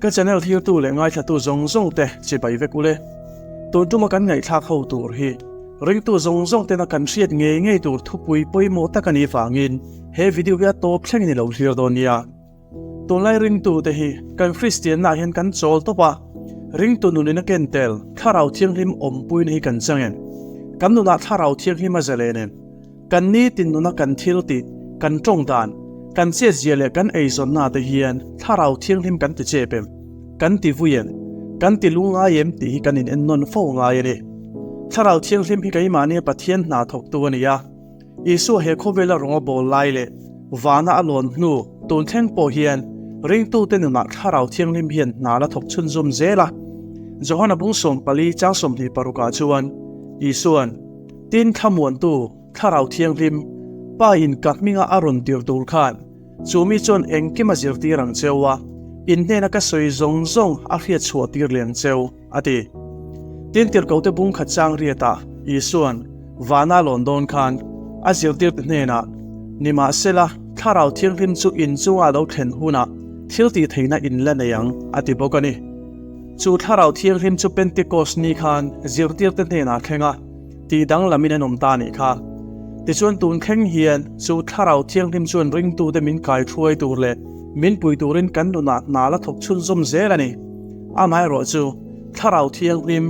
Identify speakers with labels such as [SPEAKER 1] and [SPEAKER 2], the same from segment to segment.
[SPEAKER 1] Ka channel thirtu leh ngaithlatu zawng zawng te chibai vek ule. Tun tuma kan ngaihthlak ho tur hi ringtu zawng zawng tena kan hriat ngei ngei tur thupui pawimawh tak a nih vangin he video hi a tawp thlengin i lo thlir dawn nia. Tunlai ringtu te hi kan Kristianna ah hian kan chawl tawp a, ringtu nunin a ken tel Thlarau Thianghlim awmpuina hi kan chang em? Kan nunah Thlarau Thianghlim a zalen em? Kan nitin nuna kan thil tih, kan tawng dan, kan chetzia leh kan eizawnna te hian Thlarau Thianghlim kan ti chep em? Kan ti vui em? Kan ti lungngai em tih hi kan in ennawn fo ngai a ni. Thlarau Thianghlim hi keimahnia Pathian hna thawktu a ni a. Isua he khawvela rawng a bawl lai leh vana a lawn hnu tun thleng pawh hian ringtute nunah Thlarau Thianghlim hian hna la thawk chhunzawm zel a. Johana bung 14 chang 26 ah chuan Isua'n, Tin thlamuantu Thlarau Thianghlim, Pa in ka hminga a rawn tir tur khan chu mi chuan engkim a zirtir ang cheu a, in hnena ka sawi zawng zawng a hriat chhuah tir leh ang cheu. A ti. Tin, tirhkohte bung khat chang riatah Isua'n vana lawn dawn khan a zirtirte hnenah, Nimahsela, Thlarau Thianghlim chu in chunga lo thlen hunah thil tih theihna in la nei ang, a ti bawk a ni. Chu Thlarau Thianghlim chu Pentecost ni khan zirtirte hnenah thleng a, tih danglamin an awm ta a nih kha. Tichuan tun thleng hian chu Thlarau Thianghlim chuan ringtute min kaihruai tur leh min pui turin kan nunah hna la thawk chhunzawm zel a ni. Amaherawh chu, Thlarau Thianghlim,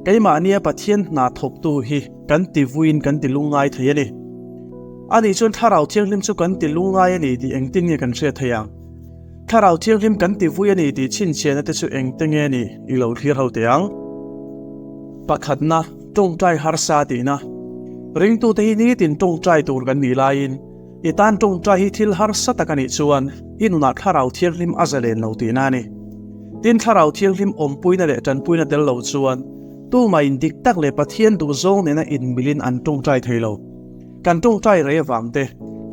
[SPEAKER 1] keimahnia Pathian hna thawktu hi kan ti vuiin kan ti lungngai thei a ni. Ani chuan Thlarau Thianghlim chu kan ti lungngai a ni tih engtin nge kan hriat thei ang? Thlarau Thianghlim kan ti vui a ni tih chhinchhiahna te chu engte nge ni i lo thlir ho teh ang? Pakhatna, tawngtai harsa tihna. Ringtute hi nitin tawngtai tur kan nih laiin, I tan tawngtai hi thil harsa tak a nih chuan i nunah Thlarau Thianghlim a zalen lo tihna a ni. Tin, Thlarau Thianghlim awmpuina leh tanpuina tel lo chuan tumah dik tak leh Pathian duhzawng nena inmilin an tawngtai thei lo. Kan tawngtai rei avang te,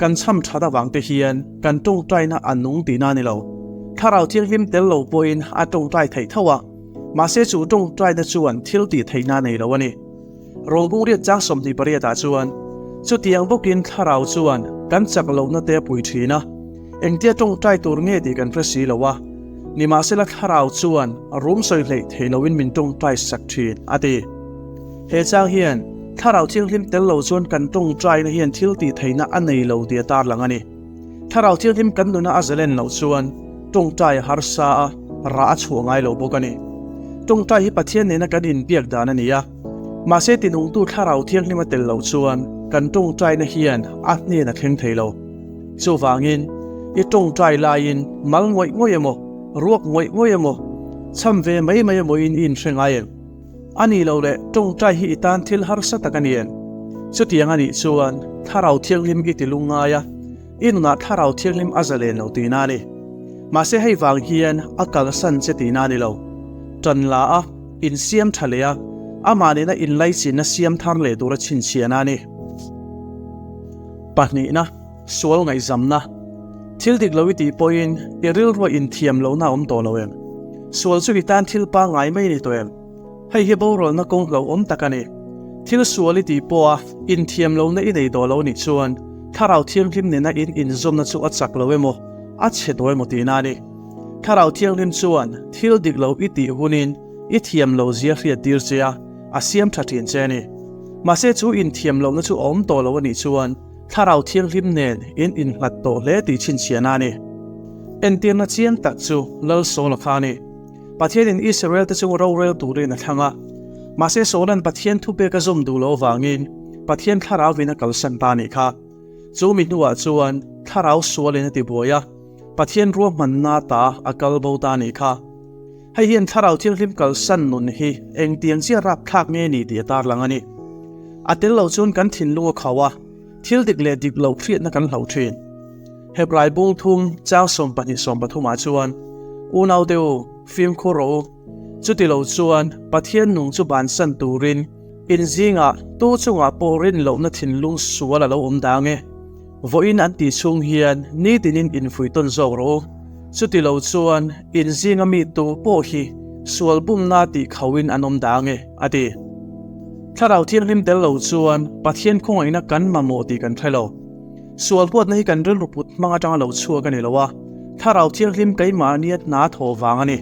[SPEAKER 1] kan chham that avang te hian kan tawngtaina a nung tihna a ni lo. Thlarau Thianghlim tel lo pawhin a tawngtai theih tho a, mahse chu tawngtaina chuan thil tih theihna a nei lo a ni. Rawlbung riat chang 28 ah chuan chutiang bawkin thlarau chuan kan chak lohna te a pui thin a, engtia tawngtai tur nge tih kan hre si lo a, nimahsela thlarau chuan rum sawi hleih thei loin min tawngtai sak thin, a ti. He chang hian thlarau thianghlim tel lo chuan kan tawngtaina hian thil tih theihna a nei lo tih a tarlang a ni. Thlarau thianghlim kan nuna a zalen loh chuan tawngtai a harsa a, rah a chhuah ngai lo bawk a ni. Tawngtai hi Pathian nena kan inbiak dan a ni a, mahse tinungtu Thlarau Thianghlim a tel loh chuan kan tawngtaina hian a hnen a thleng thei lo. Chuvangin, i tawngtai laiin mal ngawih ngawih emaw, ruak ngawih ngawih emaw, cham ve mai mai emaw in i inhre ngai em? A nih loh leh tawngtai hi i tan thil harsa tak a ni em? Chutiang a nih chuan Thlarau Thianghlim i ti lungngai a, i nunah Thlarau Thianghlim a zalen lo tihna a ni. Mahse hei vang hian a kalsan che tihna a ni lo. Tan la a, insiam tha leh a, amah nena inlaichinna siam thar leh tura chhinchhiahna a ni. Pahnihna, sual ngaihzamna. Thil dik lo i tih pawhin i rilrua inthiam lohna a awm tawh lo em? Sual chu i tan thil pangngai mai a ni tawh em? Hei hi boralna kawng hlauhawm tak a ni. Thil sual i tih pawha inthiam lohna i nei tawh lo nih chuan Thlarau Thianghlim nena in inzawmna chu a chak lo emaw, a chhe tawh emaw tihna a ni. Thlarau Thianghlim chuan thil dik lo i tih hunin i thiam lo zia hriat tir che a, a siam tha thin che a ni. Mahse chu inthiam lohna chu a awm tawh lo a nih chuan Thlarau Thianghlim nen in innghat tawh hle tih chhinchhiahna a ni. Entirna chiang tak chu Lal Saula kha a ni. Pathianin Israel-te chu rorel turin a thlang a. Mahse Saula'n Pathian thupek a zawm duh loh avangin Pathian Thlarauvin a kalsan ta a nih kha. Chu mi hnuah chuan Thlarau sualin a tibuai a, Pathian ruahmanna ta a kal bo ta a nih kha. Hei hian Thlarau Thianghlim kalsan nun hi engtiang chiah rapthlak nge ni tih a tarlang a ni. A tel lo chuan kan thinlung a khauh a, thil dik leh dik loh hriatna kan hloh thin. Hebrai bung thum chang 12 13 ah chuan, Unaute u, fimkhur rawh u. Chuti lo chuan Pathian nung chu bansan turin in zingah tu chungah pawh rin lohna thinlung sual a lo awm dang e. Vawiin an tih chhung hian nitinin infuihtawn zawk rawh u. Chuti lo chuan in zinga mi tu pawh hi sual bumna tih khauhin an awm dang e, a ti. Thlarau Thianghlim tel lo chuan Pathian khawngaihna kan mamawh tih kan hre lo. Sual huatna hi kan rilru put hmang atanga lo chhuak a ni lo a, Thlarau Thianghlim keimahnia hna thawh vang a ni.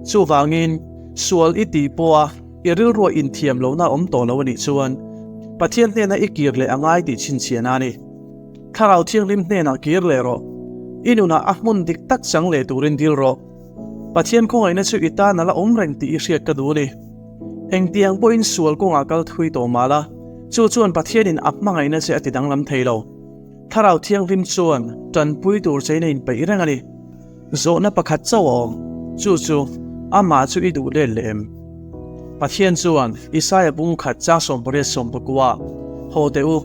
[SPEAKER 1] Chuvangin, sual i tih pawha i rilruah inthiam lohna a awm tawh lo a nih chuan Pathian hnena i kir leh a ngai tih chhinchhiahna a ni. Thlarau Thianghlim hnenah kir leh rawh. I nunah a hmun dik tak chang leh turin dil rawh. Pathian khawngaihna chu i tan a la awm reng tih i hriat ka duh a ni. Engtiang pawhin sual kawngah kal thui tawh mah la, chu chuan Pathianin a hmangaihna che a ti danglam thei lo. Thlarau Thianghlim chuan tanpui tur chein a inpeih reng a ni. Zawhna pakhat chauh a awm, chu chu, Amah chu i duh let leh em? Pathian chuan Isaia bung khat chang 18 11 Haw teh u,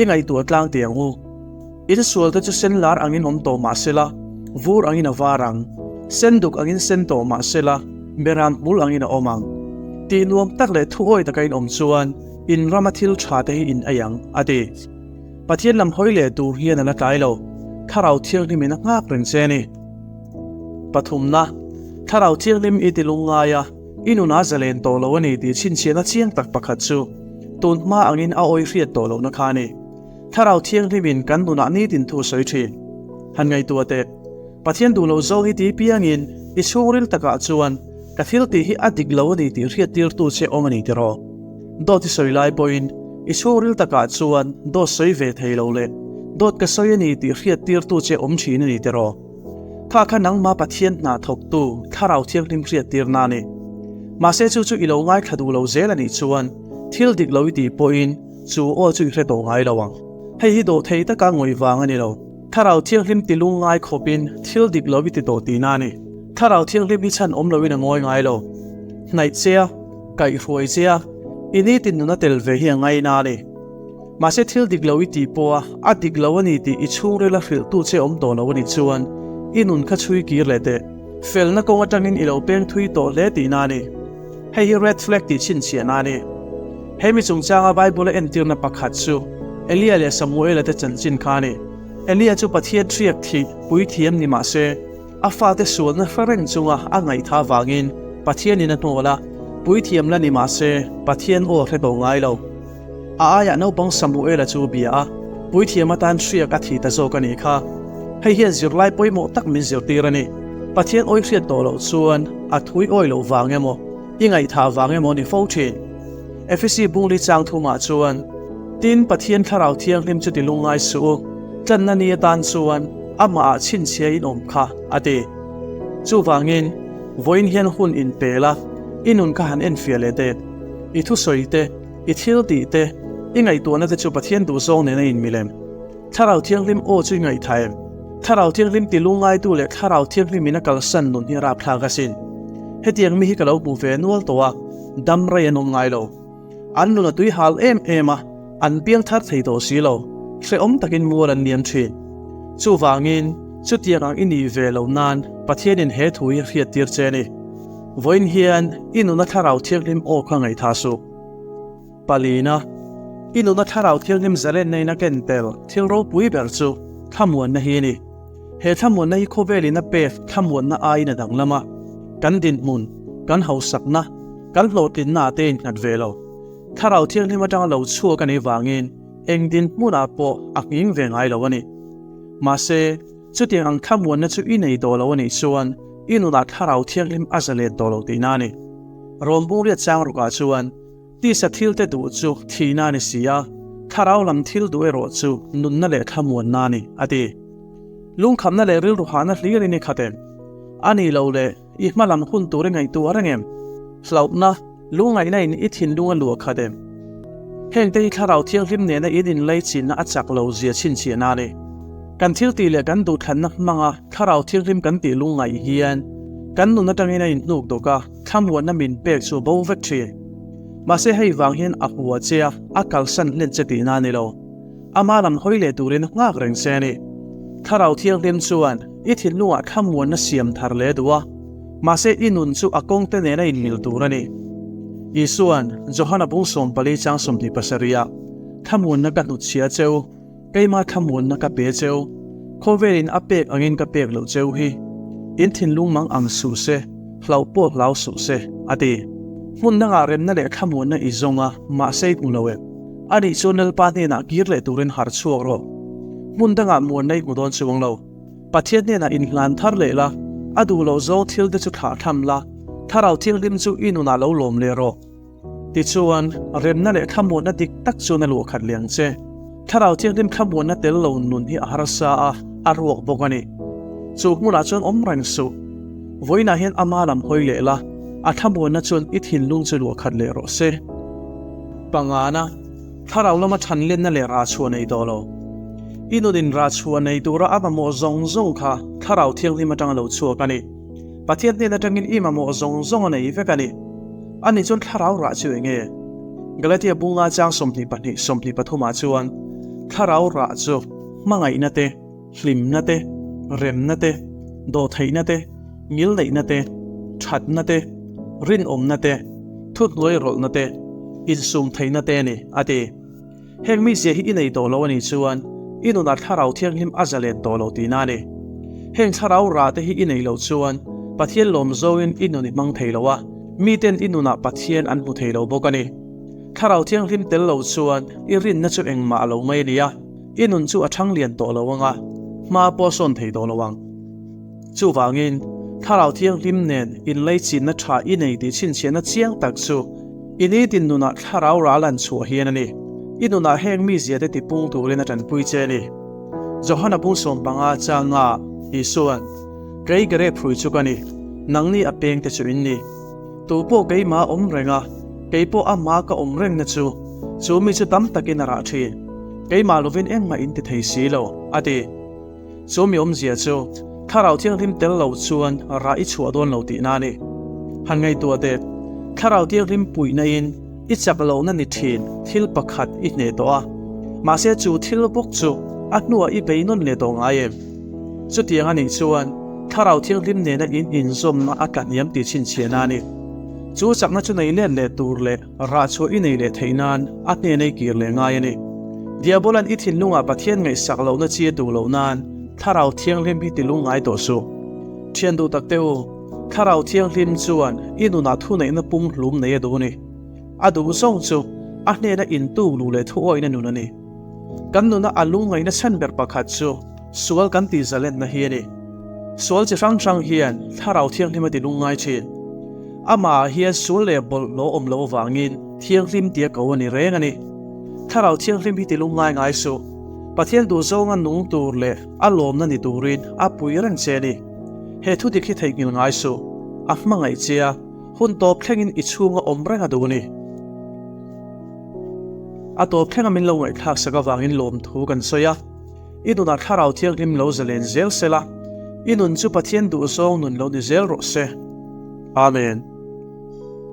[SPEAKER 1] i ngaihtuah tlang teh ang u. In sualte chu sen lar angin awm tawh mah sela, vur angin a var ang. Sen duk angin sen tawh mah sela, beram hmul angin a awm ang. Tih nuam tak leh thuawi taka in awm chuan in rama thil tha te hi in ei ang, a ti. Pathian lam hawi leh tur hian a la tlai lo, Thlarau Thianghlim in a nghak reng che a ni. Pathumna, Thlarau Thianghlim i ti lungngai a, i nunah zalen tawh lo a ni tih chhinchhiahna chiang tak pakhat chu tun hma angin a awi hriat tawh lohna kha a ni. Thlarau Thianghlimin kan nunah nitin thu sawi thin. Han ngaihtuah teh, Pathian duh loh zawng hi ti piangin i chhungril takah chuan ka thil tih hi a dik lo a ni tih hriattirtu che awm a ni tiraw? Dawt i sawi lai pawhin i chhungril takah chuan dawt sawi ve thei lo leh dawt ka sawi a ni tih hriattirtu che awm thin a ni tiraw? Kha kha nangma Pathian hna thawktu Thlarau Thianghlim hriattirna a ni. Mahse chu chu i lo ngaithla duh lo zel a nih chuan thil dik lo i tih pawhin Chu aw chu i hre tawh ngai lo ang. Hei hi dawh thei taka ngawih vang a ni lo. Thlarau Thianghlim ti lungngai khawpin thil dik lo i ti tawh tihna a ni. Thlarau Thianghlim hi chhan awm loin a ngawi ngai lo. Hnaih che a, kaihhruai che a, i nitin nuna tel ve hi a ngaina a ni. Mahse thil dik lo i tih pawha a dik lo a ni tih i chhungrila hrilhtu che awm tawh lo a nih chuan i nun kha chhui kir leh teh. Felna kawng atangin i lo peng thui tawh hle tihna a ni. Hei hi red flag tih chhinchhiahna a ni. He mi chungchanga Bible-a entirna pakhat chu Elia leh Samuela te chanchin kha a ni. Elia chu Pathian hriak thih puithiam ni mah se, a fate sualna hre reng chunga a ngaihtha vangin Pathianin a hnawl a, puithiam la ni mah se Pathian aw hre tawh ngai lo. A aiah naupang Samuela chu bia a, puithiam atan hriak a thi ta zawk a nih kha. Hei hian zirlai pawimawh tak min zirtir a ni. Pathian awi hriat tawh loh chuan a thui awi loh vang emaw, i ngaihthah vang emaw ni fo thin. Efesi bungli chang thumah chuan, Tin, Pathian Thlarau Thianghlim chu ti lungngai suh u, tlanna ni atan chuan amahah chhinchhia in awm kha, a ti. Chuvangin, vawiin hian hun inpel a, i nun kha han enfiah leh teh. I thusawi te, i thil tih te, i ngaihtuahna te chu Pathian duhzawng nen a inmilem. Thlarau Thianghlim aw chu i ngaihthah em? Thlarau Thianghlim ti lungngaitu leh Thlarau Thianghlim in a kalsan nun hi a rapthlak asin. Hetiang mi hi ka lo hmu ve nual tawh a, dam rei an awm ngai lo. An nun a tui hal em em a, an piang thar thei tawh si lo, hrehawm takin mual an liam thin. Chuvangin, chutiang ang i nih ve lo nan Pathianin he thu hi a hriattir che a ni. Vawiin hian i nuna Thlarau Thianghlim aw kha ngaihthah suh. Palina, i nuna Thlarau Thianghlim zalenna in a ken tel thil ropui ber chu thlamuanna hi a ni. He thlamuanna hi khawvelin a pek thlamuanna aiin a danglam a, kan dinhmun, kan hausakna, kan hlawhtlinna ah te a innghat ve lo. Thlarau Thianghlim atanga lo chhuak a nih vangin eng dinhmunah pawh a nghing ve ngai lo a ni. Mahse, chutiang ang thlamuanna chu i nei tawh lo a nih chuan i nunah Thlarau Thianghlim a za let tawh lo tihna a ni. Rawnbung riat chang rukah chuan tisa thilte duh chu thihna a ni si a, Thlarau lam thil duh erawh chu nunna leh thlamuanna a ni, a ti. Lungkhamna leh rilru hahna hlirin i khat em? A nih loh leh i hma lam hun tur i ngaihtuah reng em? Hlauhna, lungngaihna in i thinlung a luah khat em? Hengte hi Thlarau Thianghlim nena in inlaichinna a chak lo zia chhinchhiahna a ni. Kan thil tih leh kan duhthlanna hmanga Thlarau Thianghlim kan tih lungngaih hian kan nun atangin a inhnuk dawk a, thlamuanna min pek chu a bo vek thin. Mahse hei vang hian a hua che a, a kalsan hlen che tihna a ni lo. Ama lam hawi leh turin a nghak reng che a ni. Thlarau Thianghlim chuan i thinlungah thlamuanna siam thar leh duh a, mahse i nun chu a kawngte nen a inmil tur a ni. Isua'n Johana bung 14 chang 27 ah, Thlamuanna ka hnutchhia cheu, Keimah thlamuanna ka pe cheu, khawvelin a pek angin ka pek loh cheu hi. In thinlung mang ang suh se, hlauh pawh hlau suh se, a ti. Hmun dangah remna leh thlamuanna i zawng a, mahse i hmu lo em? A nih chuan Lalpa hnenah kir leh turin harh chhuak rawh. Hmun dangah muanna i hmu dawn chuang lo. Pathian hnenah inhlan thar leh la, a duh loh zawng thil te chu thlah tham la. Thlarau Thianghlim chu i nunah lo lawm leh rawh. Tichuan, remna leh thlamuanna dik tak chuan a luah khat leh ang che. Thlarau Thianghlim thlamuanna tel lo nun hi a harsa a, a ruak bawk a ni. Chu hmunah chuan awm reng suh. Vawiinah hian ama lam hawi leh la, a thlamuanna chuan i thinlung chu luah khat leh rawh se. Pangana, Thlarau lama thanlenna leh rahchhuah nei tawh lo. I nunin rahchhuah nei tura a mamawh zawng zawng kha Thlarau Thianghlim atanga lo chhuak a ni. Pathian hnen atangin i mamawh zawng zawng a nei vek a ni. Ani chuan thlarau rah chu eng nge? Galatia bunga chang 22 23 ah chuan thlarau rah chu hmangaihna te, hlimna te, remna te, dawhtheihna te, ngilneihna te, thatna te, rinawmna te, thuhnuai rawlhna te, insumtheihna te a ni, a ti. Heng mizia hi i nei tawh lo a nih chuan i nunah Thlarau Thianghlim a zalen tawh lo tihna a ni. Heng thlarau rah te hi i neih loh chuan Pathian lawm zawngin i nun i hmang thei lo a, miten i nunah Pathian an hmu thei lo bawk a ni. Thlarau Thianghlim tel lo chuan i rinna chu engmah a lo mai a ni a, i nun chu a thang lian tawh lo ang a, hma pawh a sawn thei tawh lo ang. Chuvangin, Thlarau Thianghlim nen inleichinna tha i nei tih chhinchhiahna chiang tak chu i nitin nunah thlarau ral an chhuah hian a ni. I nunah heng mizia te tipung turin a tanpui che a ni. Johana bung 15 changa Isua'n, Kei Garep hrui chu ka ni, nangni a pengte chu in ni. Tu pawh keimah awm reng a, kei pawh amah ka awm rengna chu, chu mi chu tam takin a rah thin. Keimah lovin engmah in ti thei si lo, a ti. Chu mi awmzia chu, Thlarau Thianghlim tel lo chuan rah i chhuah dawn lo tihna a ni. Han ngaihtuah teh, Thlarau Thianghlim puihna in i chak lohna ni thin thil pakhat i hneh tawh a, mahse chu thil bawk chu a hnuah i bei nawn leh tawh ngai em? Chutiang a nih chuan Thlarau Thianghlim nena in inzawmna a tlahniam tih chhinchhiahna a ni. Chu chakna chu nei let leh tur leh Rah chhuah i nei leh theih nan a hnen ei kir leh ngai a ni. Diabolan i thinlungah Pathian ngaihsak lohna chi a duh loh nan Thlarau Thianghlim hi ti lungngai tawh suh. Thian duh tak teh u, Thlarau Thianghlim chuan i nunah thuneihna pum hlum nei a duh a ni. A duh zawng chu a hnena intuk luh leh thuawihna nun a ni. Kan nuna a lungngaihna chhan ber pakhat chu sual kan tih zalenna hi a ni. Sual chi hrang hrang hian Thlarau Thianghlim a ti lungngai thin. Amah hian sual leh bawlhhlawh awm loh avangin Thianghlim tia ko a ni reng a ni. Thlarau Thianghlim hi ti lungngai ngai suh. Pathian duhzawnga nung tur leh a lawmna ni turin a pui reng che a ni. He thu dik hi theihnghilh ngai suh. A hmangaih che a, hun tawp thlengin i chhunga awm reng a duh a ni. A tawp thlenga min lo ngaihthlak sak avangin lawmthu kan sawi a, i nunah Thlarau Thianghlim lo zalen zel se la, i nun chu Pathian duhzawng nun lo ni zel rawh se. Amen.